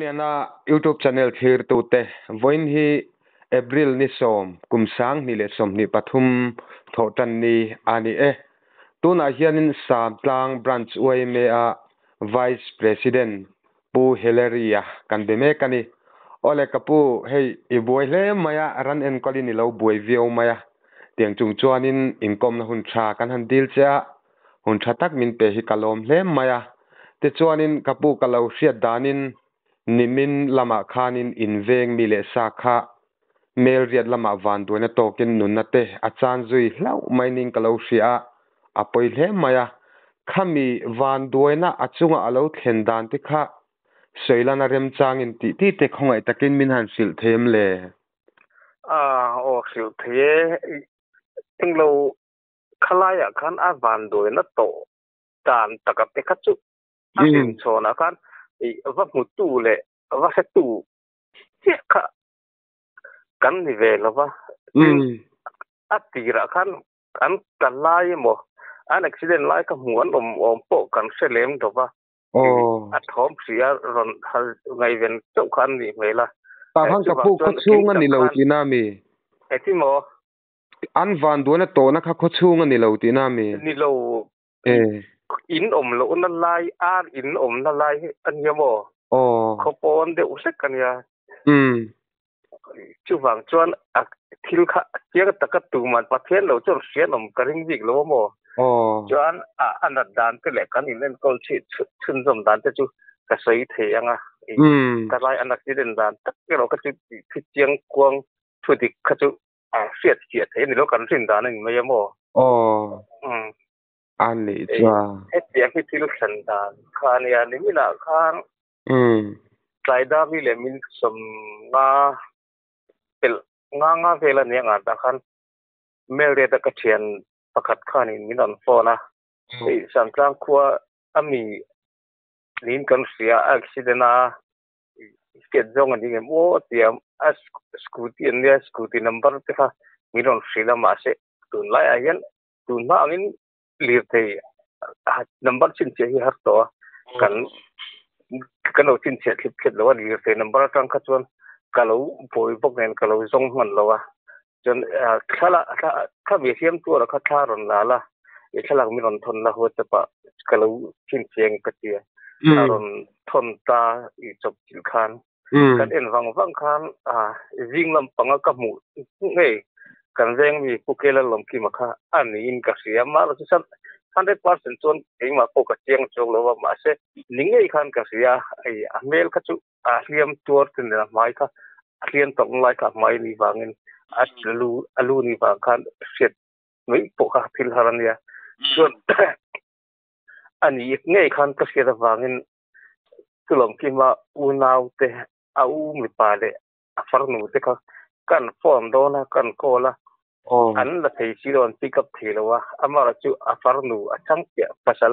Lalramliana YouTube channel thlirtute, vawiin hi April ni 10, kum 2023 Thawhtanni a ni e. Tunah hianin Samtlang Branch YMA-a Vice President Pu Hillary-a kan be mek a ni. Awle ka pu, hei i buai hle mai a, ran enkawlin i lo buai viau mai a. Tiang chung chuanin inkawmna hun tha kan han dil che a, hun tha tak min pe hi ka lawm hle mai a. Tichuanin ka pu ka lo hriat danin nimin lamah khanin inveng mi leh sa kha Melriat lamah vanduaina tawkin nunna te a chan zui hlauh mai ning ka lo hria a, a pawi hle mai a. Khami vanduaina a chunga a lo thlen dan te kha Sawilana remchangin tih tih te khawngaih takin min han hrilh thei em le? A, aw hrilh thei e. Englo khalaiah khan a vanduaina tawh dan taka te kha chu a hlimchhawnah khan va hmutu leh va hretu chiah kha kan ni ve lo va. Tin, a tirah khan an kal lai emaw, an accident lai kha hmuh an awm awm pawh kan hre lem lo va. A thawm hria rawn hal ngaihven chauh kha an nih hmel a. Tah khan ka pu khawchhung a ni lo tihna a mi? Engtin maw? An vanduaina tawhna kha khawchhung a ni lo tihna a mi? Ni lo. In awm lohna lai, ar in awmna lai hi a nia maw? Khaw pawn deuh hlek a nia. Chuvang chuan a thil kha chiang taka tuman Pathian lo chuan hriat awm ka ring bik lo a maw? Chuan a nat dan te leh kan inenkawl chhunzawm dan te chu ka sawi thei ang a. Ka lai an accident dan tak erawh kha chu thi chiang kuang thu dik kha chu a hriat fiah theih a ni lo, kan rin dan a ni mai a maw? A nih chuan. Hetiang hi thil thlen dan kha a nia, niminah khan tlai dami leh min 50 pelh nga nga vel a nia ngah tah khan Melriat a ka thian pakhat khanin min rawn phone a, hei Sangtlang khua a mi niin kan hria a accident a hriat zawng a ni ngem aw tia a scooty an nia scooty number te kha min rawn hrilh a mahse tunlaiah hian tun hma angin lirthei number chhinchhiah hi har tawh a kan kan lo chhinchhiah thlip thlep lo a lirthei number atang kha chuan ka lo buai bawk nen ka lo zawng hman lo a chuan thla kha mi hliam tur a kha thla rawn la la i thlalak mi rawn thawn la WhatsApp ah ka lo chhinchhiah ang ka tia a rawn thawn ta i chawp chilh khan kan en vang vang khan zing lam panga ka hmuh ngei kan veng mi Pu Kela Lawmkima kha a niin ka hria mahlo chu chuan 100% chuan keimah pawh ka chiang chuang lo a mahse ni ngei khan ka hria hei a hmel kha chu a hliam tuar te nen a hmai kha a hliam tawk lai kha a hmai ni vangin a lu a lu ni vang khan hriat mai pawh kha thil har a nia chuan a ni ngei khan ka hriat avangin Chulawmkima unaute, a u mipa leh a farnu te kha kan phone dawn a, kan call a, an la thei si lo, an pick up thei lo a, amaherawh chu a farnu a chhang chiah pasal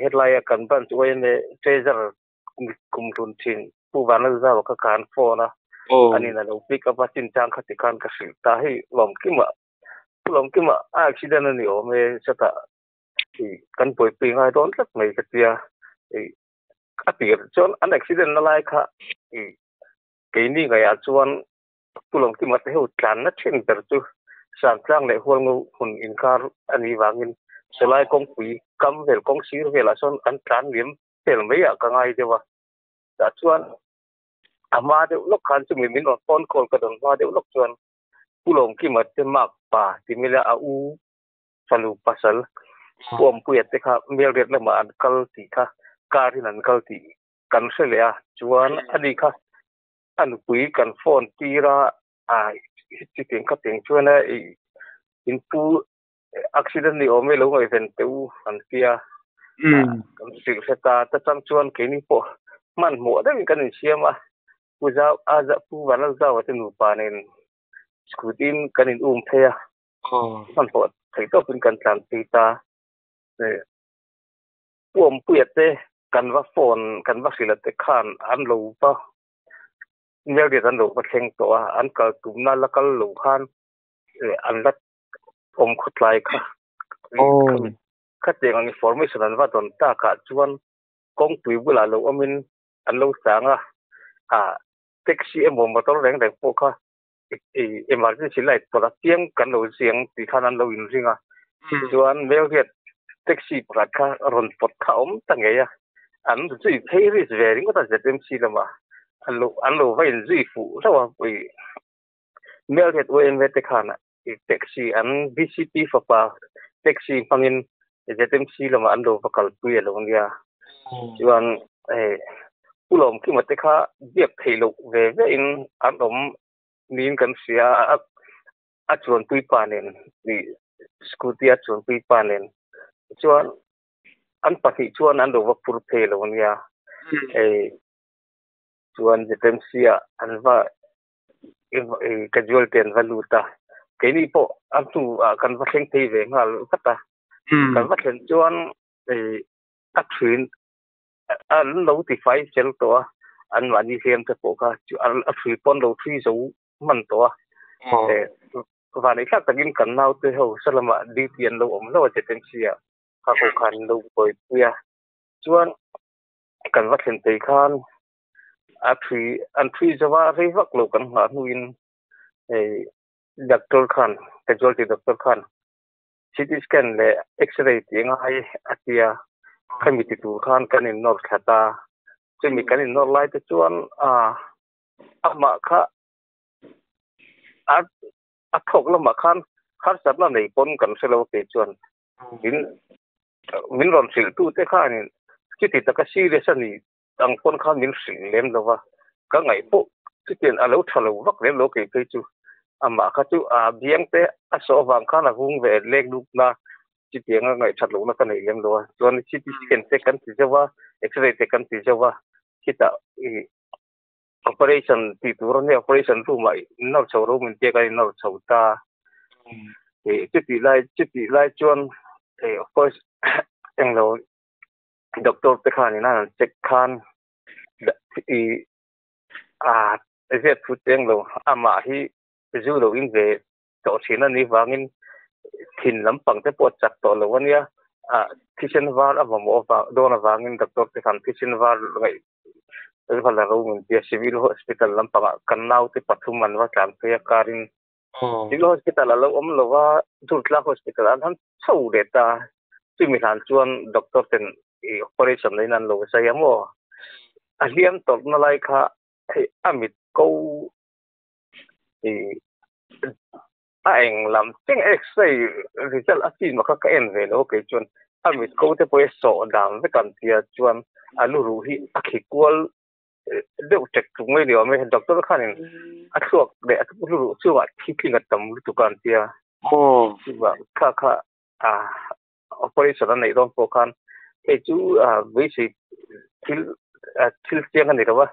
helaia kan branch YMA treasurer kumhlun thin Pu Vanlalzau kha ka han phone a, anin a lo pick up a, chinchang kha tikhan ka hrilh ta, hei Lawmkima, Pu Lawmkima a accident a ni awm e, chutah kan buaipui ngai dawn tlat mai ka tia a tir chuan an accident na lai kha keini ngaiah chuan Pulawngkima te ho tlanna thin ber chu Sangtlang leh Hualngo hmun inkar a nih vangin sawlai kawngpui kam vel kawng sir velah sawn an tlan liam vel mai ah ka ngai deuh a tah chuan a hma deuh lawk khan chumi min rawn phone call ka dawn hma deuh lawk chuan Pulawngkima te makpa ti mila a u fanu pasal Puampuia te kha Melriat lamah an kal tih kha car in an kal tih kan hre leh a, chuan ani kha a nupui kan phone tir a, chutiang kha tiang chuan a in pu accident ni awm e lo ngaihven teh u an tia kan hrilh hre ta, ta chang chuan keini pawh hmanhmawh deuhin kan insiam a, Pu Zau a Pu Vanlalzaua te nupa nen scooty in kan in um phei a. Hmanhmawh theih tawpin kan tlan phei ta. Puampuia te kan va phone kan va hrilh te khan an lo va Melriat an lo va thleng tawh a, an kal tumna la kal lo khan an la awm khawtlai kha. Khatiang ang information an va dawn takah chuan kawngpui bulah lo awmin an lo chang a. A taxi emaw motor reng reng pawh kha emergency light pawh piang kan lo ziang ti khan an lo inring a. Chuan Melriat taxi pakhat kha rawn pawt kha awm ta ngei a. An zui phei risk ve ringawt a ZMC lamah an lo an lo va inzui fuh hlauh a. Melriat YMA te khan taxi an VCP fapa taxi hmangin ZMC lamah an lo va kalpui a lo nia. Chuan Pu Lawmkima te kha biak theih loh ve ve in an awm niin kan hria a, a chuanpui pa nen scooty a chuanpui pa nen chuan an pahnih chuan an lo va phur phei lo nia. Chuan ZMC ah an va casualty an va lut a, keini pawh a hnu ah kan va thleng phei ve nghal vat a. Kan va thlen chuan a thin an lo ti fai fel tawh a, anmahni hliam te pawh kha chu a thui pawh an lo thui zo hman tawh a. Vanei thlak takin kan naute ho salamah duty an lo awm hlauh a ZMC ah kha ho khan an lo buaipui a. Chuan kan va thlen phei khan a thui an thui zo a, rei vak lo kan nghah hnuin hei doctor khan casualty doctor khan CT scan leh X-ray tih ngai a tia, khami ti tur khan kan innawr thla ta. Chumi kan innawr lai te chuan amah kha a a thawk lamah khan harsatna nei pawn kan hre lo kei chuan min min rawn hrilh tu te khanin chuti taka serious a ni ang pawn khan min hrilh lem lo va, ka ngaih pawh chutiang a lo tha lo vak lem lo kei phei chu. Amah kha chu a biang te a sawh avang khan a vung ve lek luk na chutiang a ngaih that lohna ka nei lem lo a. Chuan CT scan te kan ti zeuh a, X-ray te kan ti zeuh a, khitah ih operation tih tur a nia, operation room ah innawr chho ro min pek a innawr chho ta. Ih chutih lai chutih lai chuan ih of course englo doctor te khan in an check khan i a ziat thu cheng lo amah hi zu lo in ve tawh thin a nih vangin thin lampang te pawh chak tawh lo a nia a thisen var a mamawh avang dawn avangin doctor te khan thisen var ngaih val a ro min tia civil hospital lampangah kan naute pathum an va tlan phei a karin civil hospital a lo awm lo va Durtlang hospital an han chho leh ta. Chumi hlan chuan doctor ten i operation na in an lo zai a maw? A hliam tawrhna lai kha hei a mit ko i a eng lam cheng x-ray result a chin kha ka en ve lo kei chuan a mit ko te pawh hi sawh dan vek an tia chuan a lu ruh hi a khi kual deuh ṭek ṭuk mai ni awm e. Doctor khanin a thluak leh a lu ruh chungah thi tling a tam lutuk a an tia. Chuvang kha kha a operation a neih dawn pawh khan hei chu beisei thil thil chiang a ni lo va,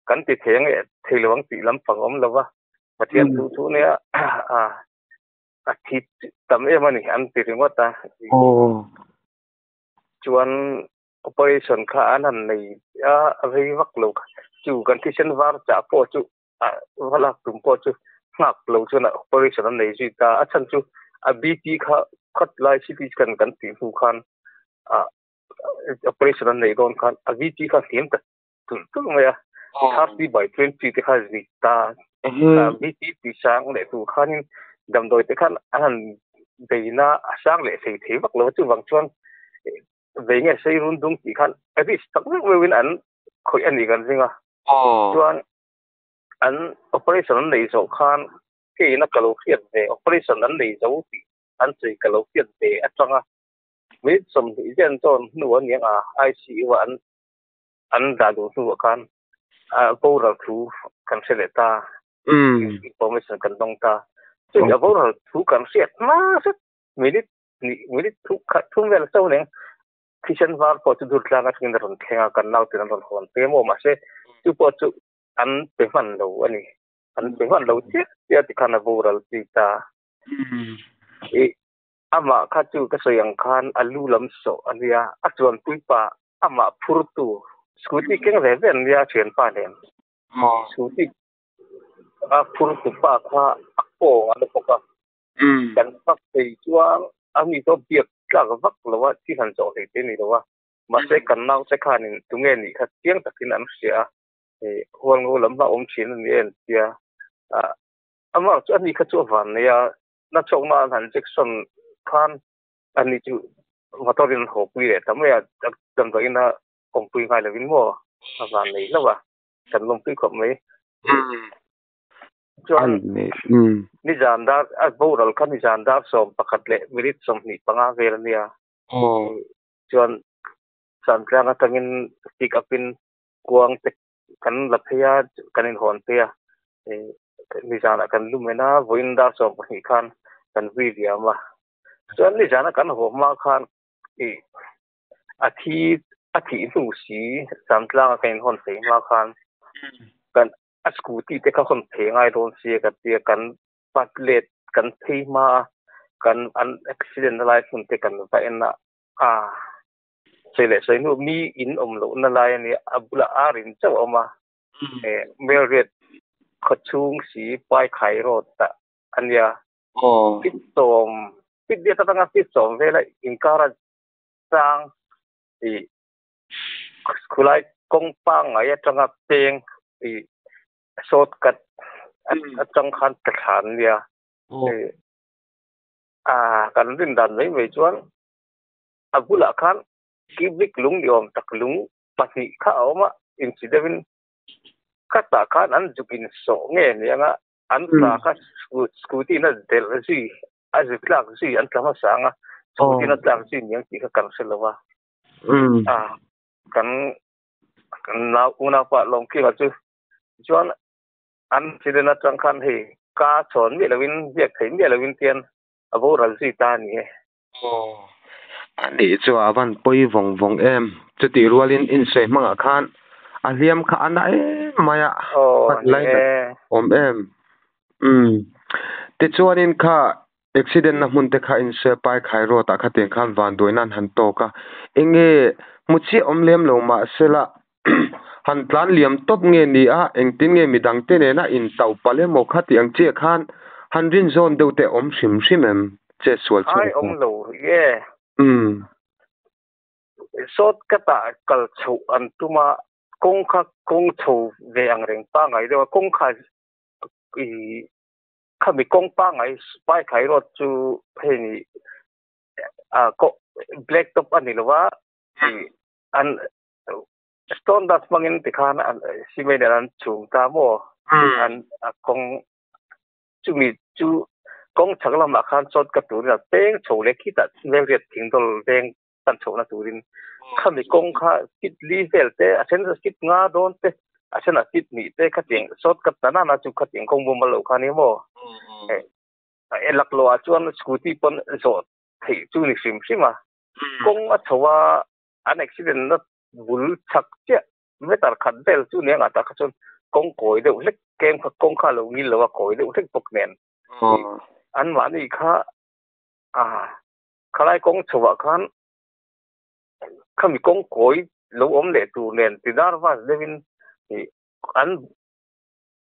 kan ti thei ang eh thei lo ang tih lampang a awm lo va, Pathian thu thu nia a thi tam em a ni an ti ringawt a. Chuan operation kha an han nei a rei vak lo chu kan thisen var chah pawh chu a va lak tum pawh chu nghak lo chuan a operation an nei zui ta. A chhan chu a BP kha khat lai CT scan kan tih hnu khan a operation an neih dawn khan a BP kha hliam ta tulh tulh mai a. 30 by 20 te kha zui ta. BP ti sang leh tur khanin damdawi te khan an han beina a sang leh thei thei vak lo a. Chuvang chuan vei nge sei run dung tih khan a risk tak meuh meuhin an khawih a ni kan ring a. Chuan an operation an nei zawh khan keina ka lo hriat ve operation an nei zo tih an sawi ka lo hriat ve atanga minute 20 vel zawn hnu a niang a ICU ah an an dah duh hnuah khan a boral thu kan hre leh ta information kan dawng ta. Chumi a boral thu kan hriat hma hret minute hnih minute thu khat thum vel chauh nen thisen var pawh chu dur tlang atangin a rawn thleng a, kan naute an rawn hawn phei a maw mahse chu pawh chu an pe hman lo a ni, an pe hman lo chiah chiah tikhan a boral zui ta. Ih amah kha chu ka sawi ang khan a lu lam sawh a nia, a chuanpui pa amah phurtu scooty keng ve ve an nia a thianpa nen scooty a phurtu pa kha a kawng a la bawk a. Kan vak thei chuan a mi pawh biak tlak vak lo a, thil han zawh hlei te ni lo a. Mahse kan naute khanin tunge nih kha chiang takin an hria a. Hualngo lam a awm thin a ni e an tia. Amah chu ani kha chu a van nei a, na chawkna an han injection khan ani chu motor in an haw pui leh ta mai a, damdawiin a awmpui ngai lovin maw a van nei hlauh a, kan lawmpui khawp mai. Chuan nizan dar a boral kha nizan dar 11 leh minute 25 vel a nia. Chuan Santlang atangin pick up in kuang te kan la phei a, kan inhawn phei a, nizanah kan lu men a, vawiin dar 12 khan kan vui liam a. Chuan nizana kan haw hma khan ih a thi a thih hnu si Samtlanga kan inhawn phei hma khan kan a scooty te kha hawn phei ngai dawn sia ka tia kan pat let kan phei hma a kan an accident na lai hmun te kan va en a a Sawi leh sawi hnu mi in awm lohna lai a nia, a bulah ar in chauh a awm a, Melriat khawchhung si Paikhai Road ah a nia. Fit sawm, fit diat atanga fit sawm vela inkar a chang ih khulai kawng pangngai atanga peng ih short cut atang khan ta thla an nia. Kan rin dan mai mai chuan A bulah khan cubic lung ni awm tak lung pahnih kha a awm a, inchi deuhin khatah khan an zuk insawh nge ni anga an tla kha scooty in a delh zui, a zu tlak zui an tla hmasa anga scooty in a tlak zui niang tih kha kan hre lo a. Kan nau unaupa Lawmkima chu chuan an accident atang khan hei ka chhawn miah loin biak theih miah loin tian a boral zui ta a ni e. Aw, a nih chu a van pawi vawng vawng em. Chutih rualin insawi hmangah khan a hliam kha a na em mai a, Aw, ni lai e. awm em. Umm, tichuanin kha accident na hmun te kha insawi pai khai road ah khatiang khan vanduaina an han tawk a, enge hmu chiah awm lem lo mahsela han tlan liam tawp nge ni a, engtin nge midang te nena intauh palh emaw kha tih ang chiah khan han rin zawn deuh te awm hrim hrim em? Che sual chhuak Ai awm lo e. Umm. Short cut ah kal chhoh an tum a, kawng kha kawng chho ve ang reng pangngai deuh a, kawng kha i khami kawng pangngai Paikhai road chu hei ni ah black top a ni lo a, i an Stone dust hmangin tikhan an cement in an chhum ta maw? An a kawng chumi chu kawng chhak lamah khan short cut turin a peng chho leh khitah Melriat thingdawl veng pan chhohna turin khami kawng kha feet li vel te a then feet nga dawn te a thenah feet hnih te khatiang short cut ta nana chu khatiang kawng mumal loh kha a ni maw? E laklawh ah chuan scooty pawn zawh theih chu ni hrim hrim a kawng a chho a an accident na bul chak chiah meter khat vel chu nia ngah tak kha chuan kawng kawi deuh hlek kem kha kawng kha a lo ngil lo a kawi deuh hlek bawk nen an mahni kha a khalai kawng chho ah khan khami kawng kawi lo awm leh tur nen ti nervous deuh in an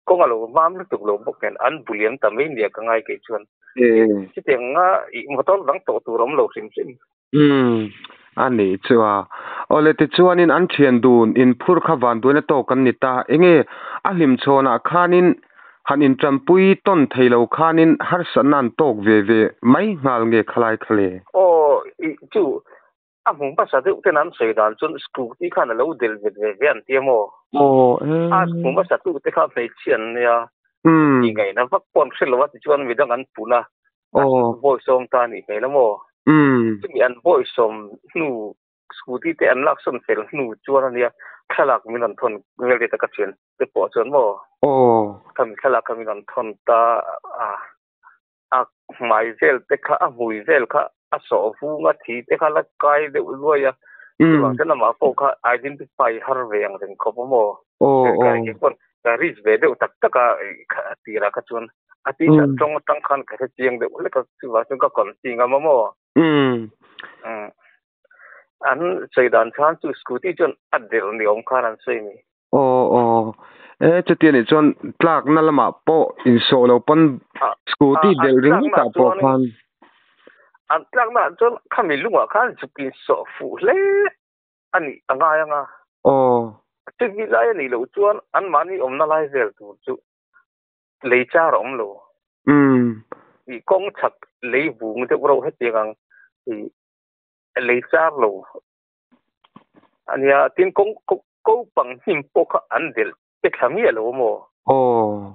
kawng a lo mam lutuk lo bawk nen an buliam ta mai nia ka ngai kei chuan chutiang a motor dang tawh tur awm lo hrim hrim. Umm a nih chu a. Awle tichuanin an thian dun inphur kha vanduaina tawk an ni ta. Enge a hlimchhawnah khanin han intanpui tawn thei lo khanin harsatna an tawk ve ve mai nghal nge khalai kha le? Aw ih chu A hmu hmasa deuh ten an sawi dan chuan scooty khan a lo del vet ve ve an ti a maw? Aw e. A hmu hmasa tu te kha hmeichhia an nia. Tih ngaihna vak pawh an hre lo a tichuan midang an pun a. Aw. Bawi sawm ta a nih hmel a maw? Chumi an bawi sawm hnu scooty te an laksawn fel hnu chuan a nia thlalak min rawn thawn vel te ka thian te pawh chuan maw? Aw. Khami thlalak kha min rawn thawn ta a. A hmai vel te kha, a hmui vel kha a sawh vung a, thi te kha la kai deuh luai a. Chuvang chuan amah pawh kha identify har ve ang reng khawp a maw? Ka pawn ka reach ve deuh tak tak a tirah kha chuan a t-shirt tawng atang khan ka hre chiang deuh hlek a, chuvang chuan ka confi ngam a maw? An sawi dan khan chu scooty chuan a delh ni awm khan an sawi a ni. Aw aw. E chuti anih chuan tlakna lamah pawh insawh lo pawn scooty delh ringawt ah pawh khan. An tlakna ah chuan khami lungah khan zuk insawh fuh hle a nih a ngai ang a. Aw. Chumi lai a nih loh chuan anmahni awmna lai vel tur chu lei char a awm lo. Ih kawng chhak lei vung deuh reuh hetiang ang ih lei char lo a nia. Tin kawng ko pang hnim pawh kha an delh pe thla miah lo maw? Aw.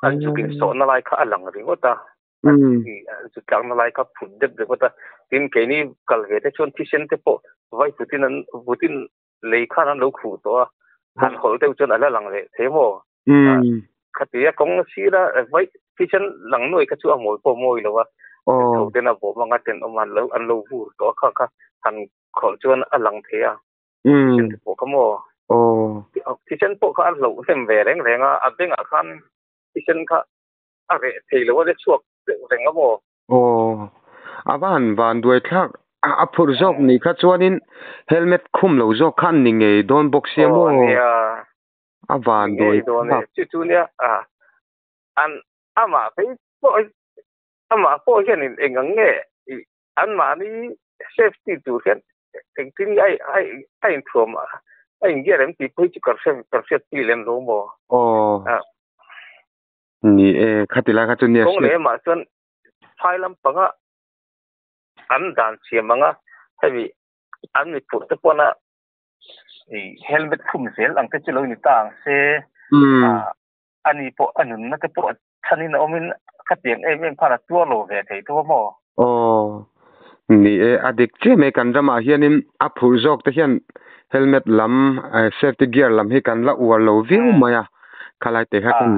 An zuk insawhna lai kha a lang ringawt a. An zuk tlakna lai kha phut deuh ringawt a. Tin keini kal ve te chuan thisen te pawh vai vutin an vutin lei khan an lo khuh tawh a, han hawlh deuh chuan a la lang leh thei maw? Khatia kawng sira vai thisen lang nuai kha chu a mawi pawh a mawi lo a, tho ten a bawm anga tenawm an lo an lo vur tawh a kha kha han khawlh chuan a lang thei a, thisen te pawh kha maw? Thisen pawh kha a hloh hnem ve reng reng a, a bengah khan thisen kha a reh thei lo a, le chhuak deuh reng a maw? Aw, a va han van duai thlak. A phurh zawk nih kha chuanin helmet khum lo zawk kha an ni ngei dawn bawk sia maw? Aw nia. A van duai thlak. Chu chu nia an amah phei pawh amah pawh hianin eng ang nge anmahni safety tur hian engtin nge a inthuam a ingiar em tih pawh hi chu ka hriatpui lem lo maw? Aw. Ni e, khati lai kha chu nia. Kawng leh mah chuan phai lampanga an dan siam anga hemi an mi phurh te pawna helmet khum zel ang te chu lo ni ta ang se ani pawh a nunna te pawh chhanin a awmin khatiang em em khan a tuar lo ve thei tho a maw? Aw, ni e, a dik chiah mai kan ramah hianin a phurh zawk te hian helmet lam safety gear lam hi kan la uar lo viau mai a, khalai te kha kan.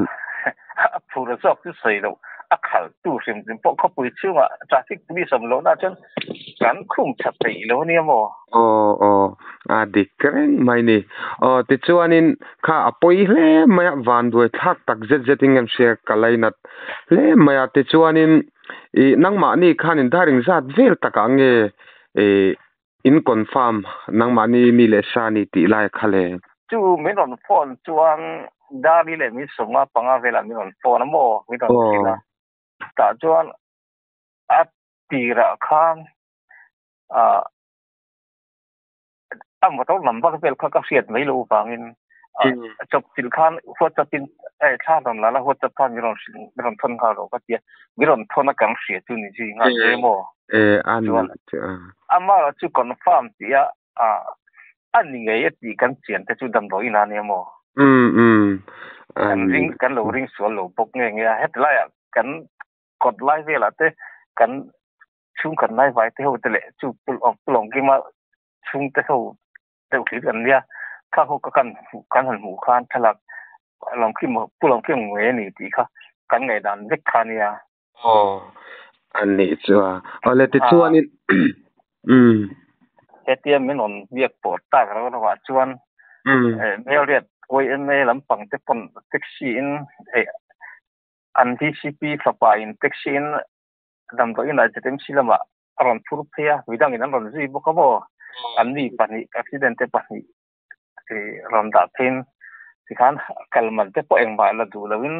A phur zawk chu sawi loh, a khaltu hrim hrim pawh khawpui chhungah traffic police awm lohna chuan kan khum tha peih lo ania maw? Aw aw, a dik reng mai ni. Aw tichuanin kha a pawi hle mai a, vanduai thlak tak zet zetin kan hria ka lainat hle mai a, tichuanin ih nangmahni khanin daring zat vel takah nge ih In confirm nangmahni mi leh sa ni tih lai kha le. Chu min rawn phone chuan Dari leh min sawmnga panga velah min rawn phone a maw min rawn hrilh a. Tah chuan a tirah khan ah a motor number vel kha ka hriat mai loh vangin chawp chilh khan WhatsApp in thla rawn la la WhatsApp khan min rawn hrilh min rawn thawn nghal rawh ka tia min rawn thawn a kan hria chu ni zui nghal hle maw. Chuan amah chu confirm tih a a ni ngei a tih kan chian te chu damdawi inah ania maw? Kan ring kan lo ring sual lo bawk nge nge a heti laiah kan kawt lai velah te kan chhungkhat nai vai te ho te leh chu pulawng kima chhungte ho deuh hlir kan nia kha ho ka kan kan han hmuh khan thlalak lawngkim pulawngkim ngei a ni tih kha kan ngaihdan vek kha ania. Aw, a nih chu a. Awle tichuanin umm. Hetia min rawn biak pawh tak rauh rauh ah chuan Hmelriat YMA lampang te pawn taxi in an DCP fapa in taxi in damdawi in ah ZMC lamah a rawn phur phei a, midang in an rawn zui bawk a maw? An mi pahnih accident te pahnih rawn dah pheiin tikhan kal man te pawh engmah la duh loin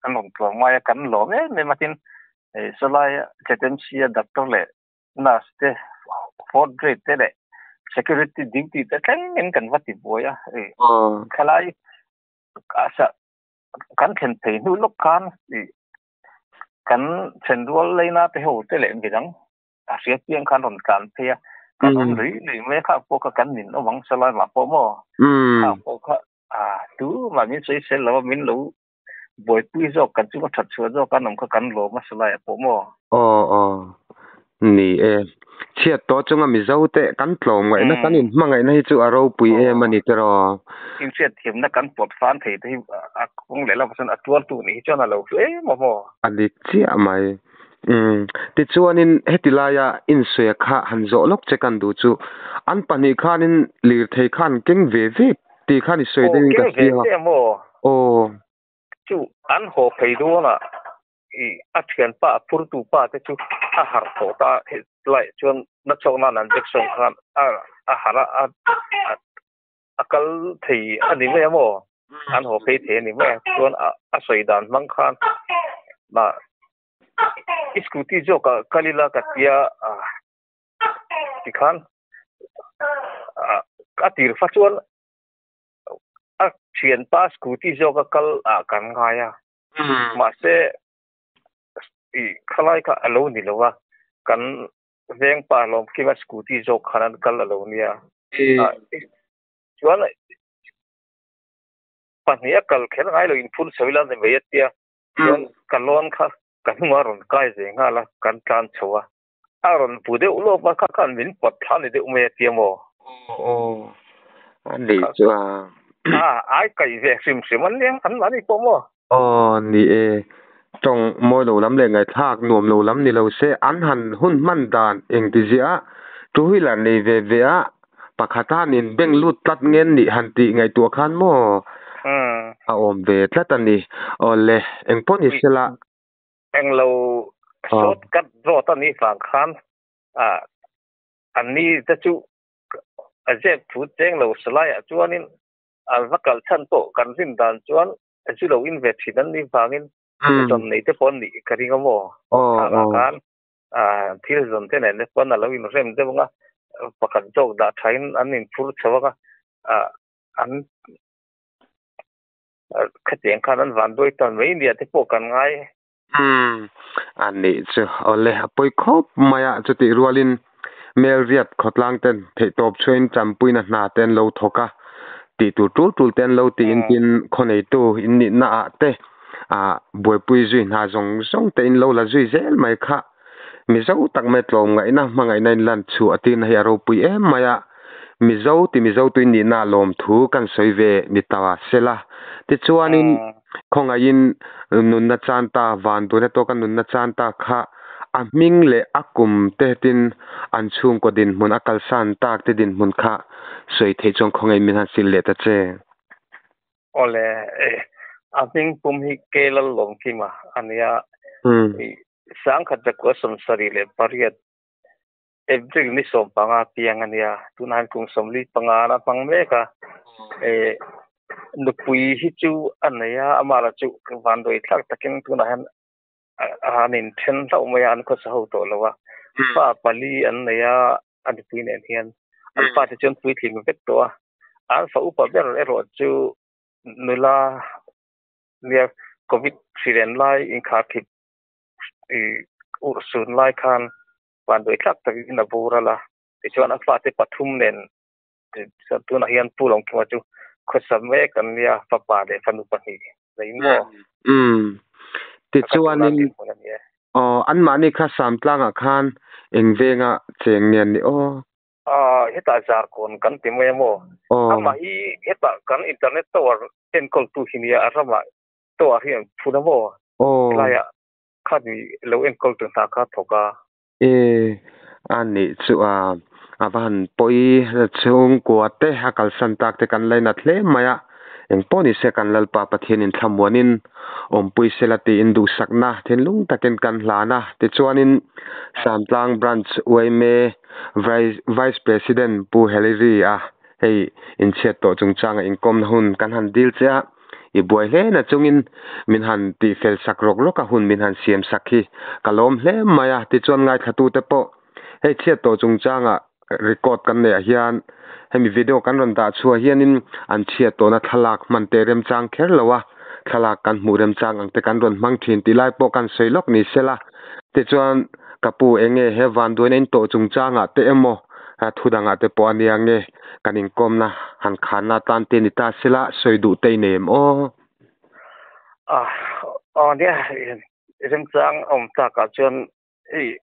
an rawn tluang mai a, kan lawm em em a tin sawlai ZMC a doctor leh nurse te fourth grade te leh security duty te thlengin kan va ti buai a, khalai kan thlen phei hnu lawk khan kan thenrual leina te ho te leh midang a hria chiang khan rawn tlan phei a kan awm lui lui mai a kha pawh kha kan nin awm ang salai mah pawh maw kha pawh kha a tu mah min sawi sel lo a min lo buaipui zawk kan chunga that chhuah zawk an awm kha kan lawm a salai ah pawh maw aw aw ni e chhiat tawh chunga mizo te kan tlawm ngaihna kan in hmangaihna hi chu a ropui em a ni tiraw inhriat thiamna kan pawt fan thei te hi a kawng leh lamah chuan a tuartu nih hi chuan a lo hlu em a maw a dik chiah mai Umm, tichuanin heti laia insuia kha han zawh lawk che kan duh chu, an pahnih khanin lirthei khan keng ve ve tih khan i sawi deuhin ka hria. Aw, keng ve ve maw? Aw. Chu an haw phei dawnah i a thianpa a phurtu pa te chu a harh tawh ta a, helai chuan na chawk nan an injection khan a harh a, a kal thei a ni mai a maw? An haw phei thei a ni mai a, chuan a sawi dan hmang khan mah i scooty zawk ah kal ila ka tia tikhan a tir fa chuan A thianpa scooty zawk a kal ah kan ngai a, mahse i khalai kha a lo ni lo a, kan vengpa Lawmkima scooty zawk khan an kal a lo nia. Chuan pahnih a kal kher ngai lo in phur chho ila ni mai a tia, chuan ka lawn kha ka hnungah a rawn kai ve nghal a, kan tlan chho a. A rawn pu deuh lawp a, kha khan min pawt thla ni deuh mai a tia maw? Aw, a nih chu a. A, ai kaih ve hrim hrim an nia, an mahni pawh maw? Aw, ni e. Tawng mawi lo lam leh ngaihthlak nuam lo lam ni lo se, an han hun hman dan engti ziah two wheeler nei ve ve a, pakhat a han inbeng lut tlat ngen nih han tih ngaihtuah khan maw a awm ve tlat a ni. Aw le, engpawh ni sela. Englo short cut road a nih vang khan an ni te chu a zep thu cheng lo salaiah chuanin an va kal chhan pawh kan rin dan chuan zu lo in ve thin an nih vangin zawn nei te pawh an nih ka ring a maw thlanah khan thil zawn te nen te pawn a lo inrem deuh ang a, pakhat zawk dah thain an inphur chho ang a, an Khatiang khan an van duai tan mai nia te pawh kan ngai. Umm, a nih chu. Awle, a pawi khawp mai a, chutih rualin Melriat khawtlang ten theihtawp chhuain champuina hna te an lo thawk a, tih tur tul tul te an lo tiin tin khawneitu in nihna ah te ah buaipui zui hna zawng zawng te in lo la zui zel mai kha. Mizo tak mai tlawmngaihna hmangaihna in lan chhuah tirna hi a ropui em mai a, Mizo ti Mizo tui nihna a lawmthu kan sawi ve ni ta sela. Tichuanin khawngaihin nunna chan ta, vanduaina tawka nunna chan ta kha a hming leh a kum te tin an chhungkaw dinhmun a kalsan tak te dinhmun kha sawi theih chuan khawngaih min han sil leh ta che. Awle, a hming pum hi Kelal Lawmkima a nia. Sangkhat zakua 78 April ni 15 piang a nia. Tunah hian kum 45 a hmang mek a. Nupui hi chu a nei a, amah lah chu vanduai thlak takin tunah hian an inthen hlauh mai a, an khawsa ho tawh lo a. Fa pali an nei a, a nupui nen hian. An fate chu an puitling vek tawh a. An fa upa ber erawh chu nula nia Covid hrilen lai inkharkhip i urhsun lai khan vanduai tlak takin a boral a, tichuan a fate pathum nen tunah hian Pu Lawngkhuma chu khawsa mek an nia, fapa leh fanu pahnih nei maw? Umm. Tichuanin aw anmahni kha Samtlangah khan eng venga cheng nge an nih aw? Aw hetah Zarkawn kan ti mai a maw? Amah hi hetah kan internet tower enkawltu hi nia a ramah tower hi an phun a maw? Helaiah khani lo enkawl tu hna kha thawk a. E, a nih chu a, a va han pawi chhungkua te a kalsan tak te kan lainat hle mai a, engpawh ni se kan Lalpa Pathianin thlamuanin awmpui sela tiin duhsakna thinlung takin kan hlan a, tichuanin Samtlang Branch yma Vice President Pu Hillary a hei inchhiat tawh chungchanga inkawmna hun kan han dil che a. I buai hle na chungin min han tih fel sak rawk rawk a hun min han siam sak hi ka lawm hle mai a, tichuan ngaithlatute pawh hei chhiat tawh chungchanga record kan neih ah hian hemi video kan rawn dah chhuah hianin an chhiat tawhna thlalak hman te remchang kher lo a, thlalak kan hmuh remchang ang te kan rawn hmang thin tih lai pawh kan sawi lawk ni sela, tichuan ka pu enge he vanduaina in tawh chungchangah te emaw Thu dangah te pawh a nia nge kan inkawmna han khanna atan te ni ta sela sawi duh te i nei em aw? Aw nia, remchang awm takah chuan hei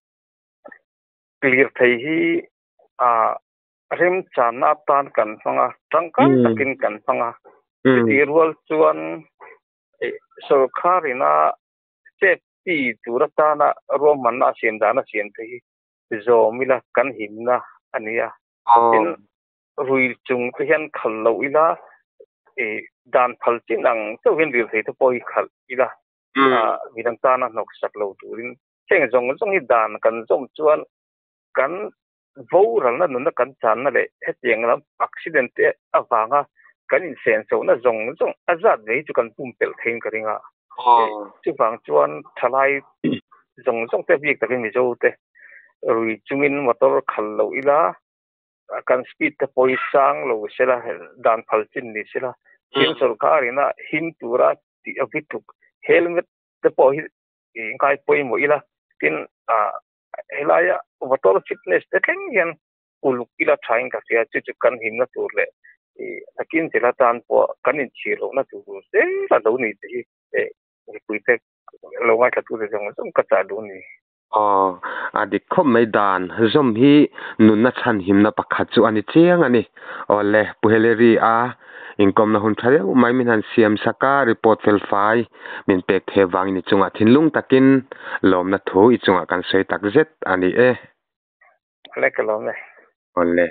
lirthei hi remchanna atan kan hmang a, tangkai takin kan hmang a. Chutih rual chuan sorkarina safety tur atana ruahmanna a siam dan a siam te hi zawm ila kan himna a ni a. Tin, rui chung te hian khalh loh ila, i dan phal chin ang chauh hian lirthei te pawh hi khalh ila, midang tana hnawksak lo turin heng zawng zawng hi dan kan zawm chuan kan boralna nunna kan channa leh hetiang lam accident te avanga kan insensohna zawng zawng a zat ve hi chu kan pumpelh theiin ka ring a. Chuvang chuan thalai zawng zawng te bik takin Mizo te rui chungin motor khal lo ila, kan speed te pawh hi sang lo sela, dan phal chin ni sela, Tin sorkar-in a him tura tih a vituk helmet te pawh hi ngai pawimawh ila. Tin, helaia motor fitness te thleng hian uluk ila thain ka hria, chu chu kan himna tur leh nakin zel atan pawh kan inchhir lohna tur zel a lo ni tih hi mipuite lo ngaithlatute zawng zawng ka chah duh a ni. Aw, a dik khawp mai dan zawm hi nunna chhan himna pakhat chu a ni chiang a ni. Aw le, Pu Hillary a inkawmna hun tha deuh mai min han siam sak a, report fel fai min pek thei avangin i chungah thinlung takin lawmna thu i chungah kan sawi tak zet a ni e. Awle ka lawm e. Awle.